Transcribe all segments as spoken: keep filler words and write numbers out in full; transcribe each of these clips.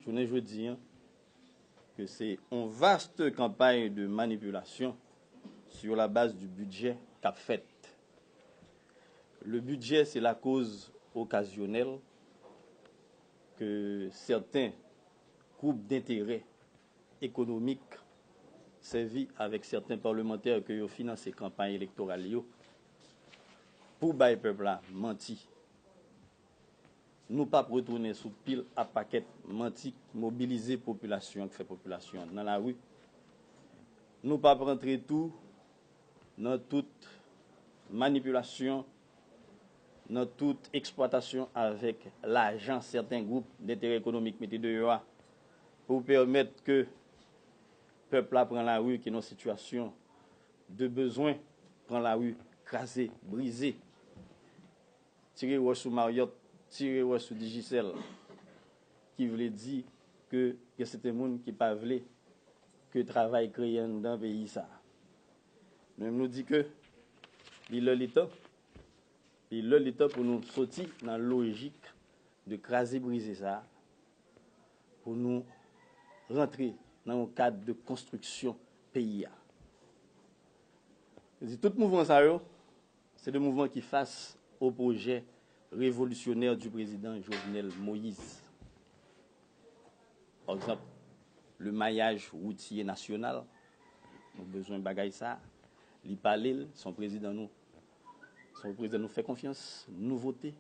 jounen jodi an, ke se yon vaste kanpay de manipulation sur la base du budget k ap fèt. Le budget, c'est la cause occasionnelle que certains groupes d'intérêt économique sèvi avèk sèten palmantè ke yo finanse kanpay elektoral yo pou bay pèp la manti. Nou p ap retounen sou pil a pakèt manti k mobilize popilasyon an, k fè popilasyon an nan lari. Nou p ap rantre tou nan tout manipilasyon, nan tout eksplwatasyon avèk lajan sèten gwoup denterè ekonomik mete deyò a pou pèmèt ke pèp la pran lari, ke nan sitiyasyon de bezwen pran lari, kraze, brize, tire wòch sou Marriott, tire wòch sou Digicel, ki vle di ke gen sèten moun ki pa vle ke travay kreye anndan peyi sa a. Nou menm nou di ke li lè li tan, li lè li tan pou nou soti nan lojik de kraze brize sa a, pou nou rantre nan yon kad de konstriksyon peyi a. Di tout mouvman sa yo, se de mouvman ki fas o pwojè revolisyonè du président Jovenel Moïse. Pa egzanp, le maillage routier national, nou bezwen bagay sa. Li pale l, se yon prezidan nou, se yon prezidan nou fè konfyans, nou vote.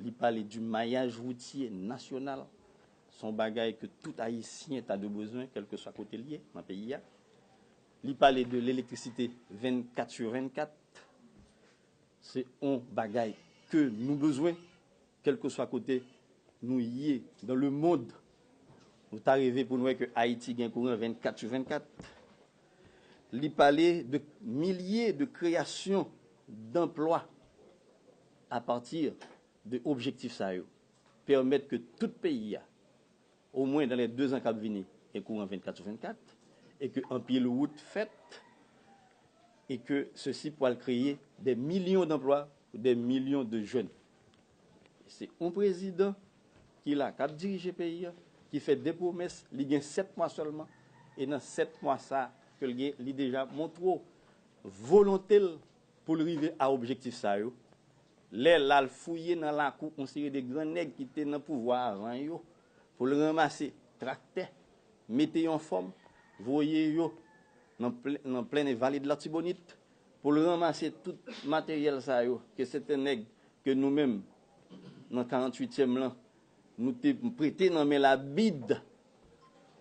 Li pale du maillage routier national. Se yon bagay ke tout Ayisyen ta dwe bezwen, kèlkeswa kote l ye nan peyi a. Li pale de lelektrisite vennkat sur vennkat. Se yon bagay ke nou bezwen, kèlkeswa kote nou ye dans le monde. Nou ta reve pou nou wè ke Ayiti gen kouran vennkat sur vennkat. Li pale de milye de kreyasyon danplwa a pati de objektif sa yo, pèmèt ke tout peyi a, omwen dans les deux ans k ap vini, gen kouran vennkat sur vennkat, e ke anpil wout fèt, e ke sesi pral kreye des millions d'emplois pour des millions de jeunes. Se yon prezidan ki la, k ap dirije peyi a, ki fè de pwomès, li gen sèt mwa sèlman, e nan sèt mwa sa ke l gen, li deja montre w volonte l pou l rive a objektif sa yo. Lè l al fouye nan lakou yon seri de gran nèg ki te nan pouvwa avan yo, pou l ranmase traktè, mete yo anfòm, voye yo nan plen, nan plen e vale de Latibonit, pou l ranmase tout materyèl sa yo, ke sèten nèg ke nou menm, nan karanntuityèm lan, nou te prete nan men labid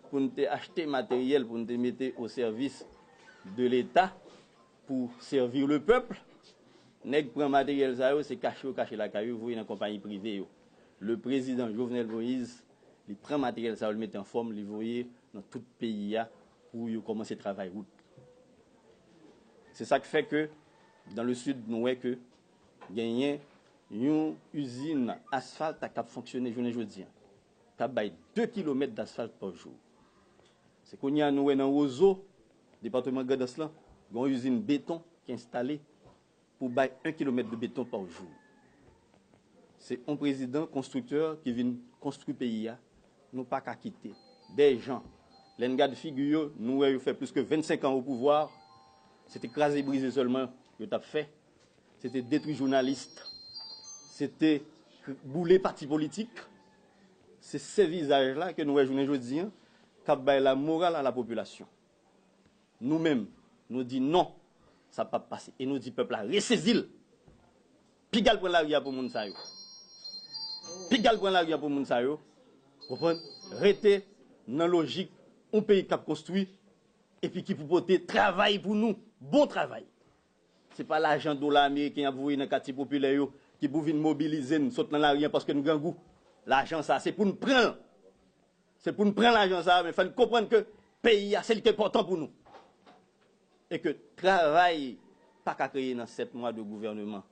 pou n te achte materyèl, pou n te mete o sèvis de Leta, pou sèvi le pèp. Nèg pran materyèl sa yo, se kache yo kache lakay yo, voye nan konpayi prive yo. Le prezidan Jovenel Moïse, li pran materyèl sa yo, li mete anfòm, li voye nan tout peyi a pou yo kòmanse travay wout. Se sa k fè ke, dans le sud, nou wè ke genyen yon izin asfalt k ap fonksyone jounen jodi an, k ap bay de kilomèt dasfalt pa jou. Se kounye a nou wè nan Wozo, depatman Grandans lan, gen yon izin beton ki enstale pou bay en kilomèt de beton pa jou. Se yon prezidan konstriktè ki vin konstwi peyi a, nou pa ka kite. Dè jan, lè n gad figi yo, nou wè yo fè plis ke vennsenk an o pouvwa, se te kraze brize sèlman yo t ap fè, se te detwi jounalis, se te boule pati politik. Se se vizaj la ke nou wè jounen jodi an k ap bay la moral a la popilasyon. Nou menm, nou di non, sa p ap pase. E nou di pèp la resezi l. Piga l pran lari a pou moun sa yo. Piga l pran lari a pou moun sa yo. Konprann? Rete nan lojik yon peyi k ap konstwi epi ki pou pote travay pou nou. Bon travay. Se pa lajan dola ameriken y ap voye nan katye popilè yo ki pou vin mobilize n sot nan lari an paske n grangou. Lajan sa, se pou n pran l. Se pou n pran lajan sa a, men fò n konprann ke peyi a, se li ki enpòtan pou nou. E ke travay pa ka kreye nan sèt mwa de gouvèneman.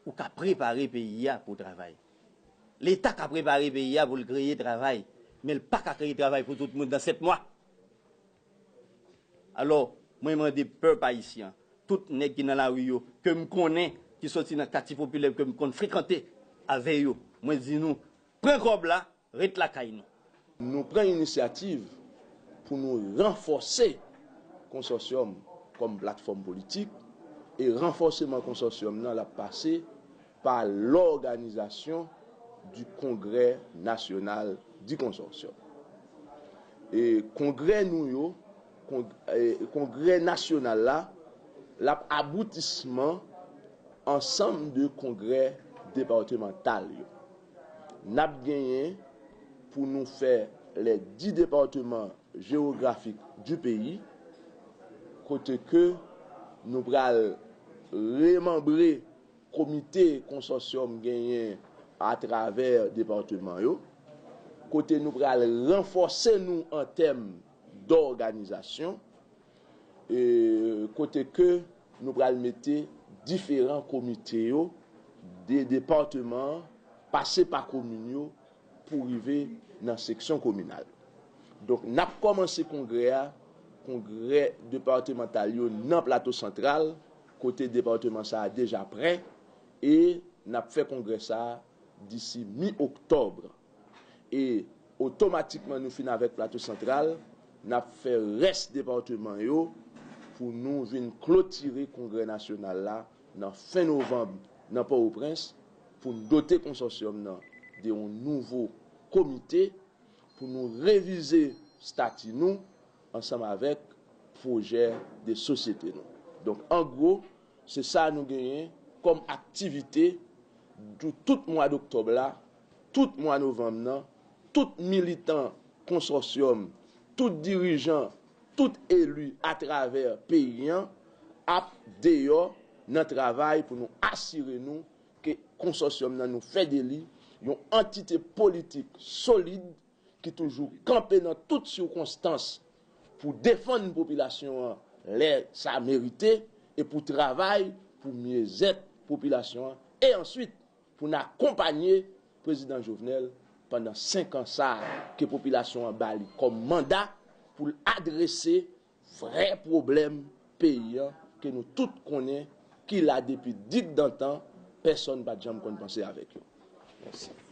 Ou ka prepare peyi a pou travay. Leta ka prepare peyi a pou l kreye travay, men l pa ka kreye travay pou tout moun nan sèt mwa. Alò, mwen mande pèp ayisyen an, tout nèg ki nan lari yo, ke m konnen, ki soti nan katye popilè, ke m konn frekante avè yo, mwen di nou, pran kòb la, ret lakay nou. Nou pran inisyativ pou nou ranfòse konsòsyòm kòm platfòm politik, e ranfòseman konsòsyòm nan l ap pase pa lòganizasyon di Congrès National du Consortium. E kongrè nou yo, kong- e kongrè nasyonal la, l ap aboutisman ansanm de kongrè depatmantal yo. N ap genyen pou nou fè les dix départements géographiques du pays, kote ke nou pral remanbre komite konsòsyòm genyen atravè depatman yo, kote nou pral ranfòse nou an tèm dòganizasyon, e kote ke nou pral mete diferan komite yo de depatman an, pase pa komin yo, pou rive nan seksyon kominal. Donk, n ap kòmanse kongrè a, kongrè depatmantal yo nan Plato Santral, kote depatman sa a deja prè, e n ap fè kongrè sa a disi mi oktòb. E otomatikman nou fin avèk Plato Santral, n ap fè rès depatman yo pou nou vin klotire kongrè nasyonal la nan fen novanm nan Pòtoprens, pou n dote konsòsyòm nan de yon nouvo komite pou nou revize stati nou ansanm avèk pwojè de sosyete nou. Donk, an gwo, se sa nou genyen kòm aktivite pou tout mwa doktòb la, tout mwa novanm nan, tout militan konsòsyòm, tout dirijan, tout eli atravè peyi an ap deyò nan travay pou nou asire nou ke konsòsyòm nan nou fè de li yon antite politik solid ki toujou kanpe nan tout sikonstans pou defann popilasyon an lè sa merite e pou travay pou myezèt popilasyon an e answit pou n akonpanye Prezidan Jovenel pandan senk an sa a ke popilasyon an ba li kòm manda pou l adrese vrè pwoblèm peyi an ke nou tout konnen ki la depi digdantan, pèsonn pa t janm konn panse avèk yo. Mèsi.